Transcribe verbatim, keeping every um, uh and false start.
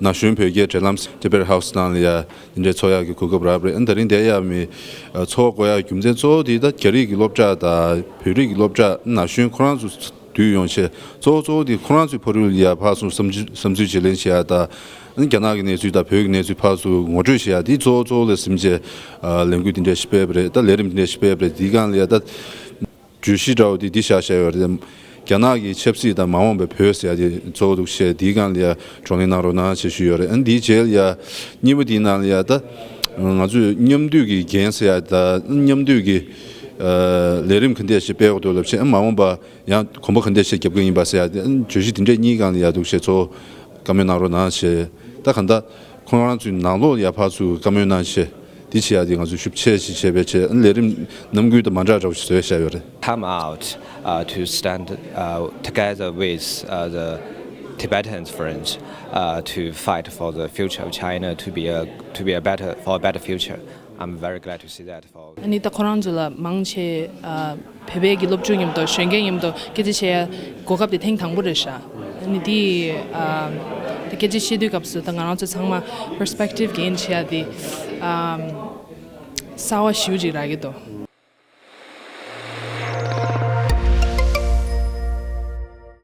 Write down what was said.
ན་གཞོན་བོད་རྒྱའི་འབྲེལ་ལམ་Tibet House ནང་ལ་ཡ་འདི་འདྲའི་ཚོགས་ཡག་གི་གོ་སྐབས་རག་པ་རེད། ཨ་ནི་ད་རིང་འདིར་ཡ་མི་ཚོགས་དགོས་ཡག་རྒྱུ་མཚན་གཙོ་བོ་དེ་ད་རྒྱ་རིགས་ཀྱི་སློབ་གྲྭ་དང་བོད་རིགས་ཀྱི་སློབ་གྲྭ་ན་གཞོན་ཁོ་རང་ཚོ་འདུས་ཡོང་ཆེད་གཙོ་བོ་གཙོ་བོ་དེ་ཁོ་རང་ཚོའི་ཕ་རོལ་ལ་ཡ་ཕར་ཚུར་བསམ་ཚུལ་བསམ་ཚུལ་བརྗེ་ལེན་བྱེད་ཡག་དང་། རྒྱ་ནག་གི་གནས་ཚུལ་དང་བོད་ཀྱི་གནས་ཚུལ་ཕར་ཚུར་ངོ་སྤྲོད་བྱེད་ཡག་འདི་གཙོ་བོ་གཙོ་བོ་ལ་སེམས་ཅན་ལས་འགུལ་འདི་འདྲ་ཞིག་སྤེལ་བ་རེད། ད་ལས་རིམ་འདི་འདྲ་ཞིག་སྤེལ་བ་རེད། འདིའི་སྒང་ལ་ཡ་ད་བརྗོད་གཞི་འདྲ་བོ་འདི་འདི་བཞག་བཞག་ཡོད་རེད། རྒྱ་ནག་གི་ཆབ་སྲིད་དང་མ་འོངས་པའི་བོད་ཟེར་ཡག་འདི་གཙོ་བོ་འདུག་བཤད། འདིའི་སྒང་ལ་ཡ་བགྲོ་གླེང་གནང་རོགས་གནང་ཞེས་ཞུས་ཡོད་རེད། ཨ་ནི་འདིའི་རྗེས་ལ་ཡ་གཉིས་པ་འདིའི་ནང་ལ་ཡ་ད་ང་ཚོས་མཉམ་འདུས་ཀྱི་འགན་ཟེར་ཡག་ད་མཉམ་འདུས་ཀྱི་ལས་རིམ་ག་འདྲ་ཞིག་སྤེལ་དགོས་འདུག་ལབ་བྱས། ཨ་མ་འོངས་པ་ཡང་གོམ་པ་ག་འདྲ་ཞིག་རྒྱབ་ཀྱི་ཡིན་པ་ཟེར་ཡག་དེ་ཨ་ནི་བརྗོད་གཞི་དེ་འདྲས་གཉིས་སྒང་ལ་ཡ་འདུག་བཤད། གཙོ་བོ་བཀའ་མོལ་གནང་རོགས་གནང་ཞེས། ད་གང་ལྟར་ཁོང་རང་ཚོའི་ནང་ལོགས་ལ་ཡ་ཕར་ཚུར་བཀའ་མོལ་གནང་ཞེས་འདི་བྱེད་ཡག་དེ་ང་ཚོས་ཤུགས་ཆེ་ཞིག་བྱས་པའི་ཆེད་ཨ་ནི་ལས་རིམ་ནམ་རྒྱུན་དང་མ་འདྲ་འདྲ་བོ་ཞིག་བཟོས་བཞག་ཡོད་རེད། Come out uh, to stand uh, together with uh, the Tibetans friends uh, to fight for the future of China to be a to be a better for a better future. I'm very glad to see that for ཨ་ནི་ད་ཁོ་རང་ཚོ་ལ་མང་ཆེ་ཨ་བོད་པའི་གི་སློབ་ཕྲུག་མཉམ་དུ་གཞོན་སྐྱེས་མཉམ་དུ་སྐད་ཆ་བཤད་ཡ་གོ་སྐབས་དེ་ཐེངས་དང་པོ་རེད་ཤག་ཨ་ནི་དེ་ཨ་ད་སྐད་ཆ་བཤད་དུས་སྐབས་སུ་ད་ང་རང་ཚོ་ཚང་མ་perspective gain བྱེད་ཡ་དེ་ཨ་གསར་བ་ཞེ་པོ་ཅིག་རག་གི་འདུག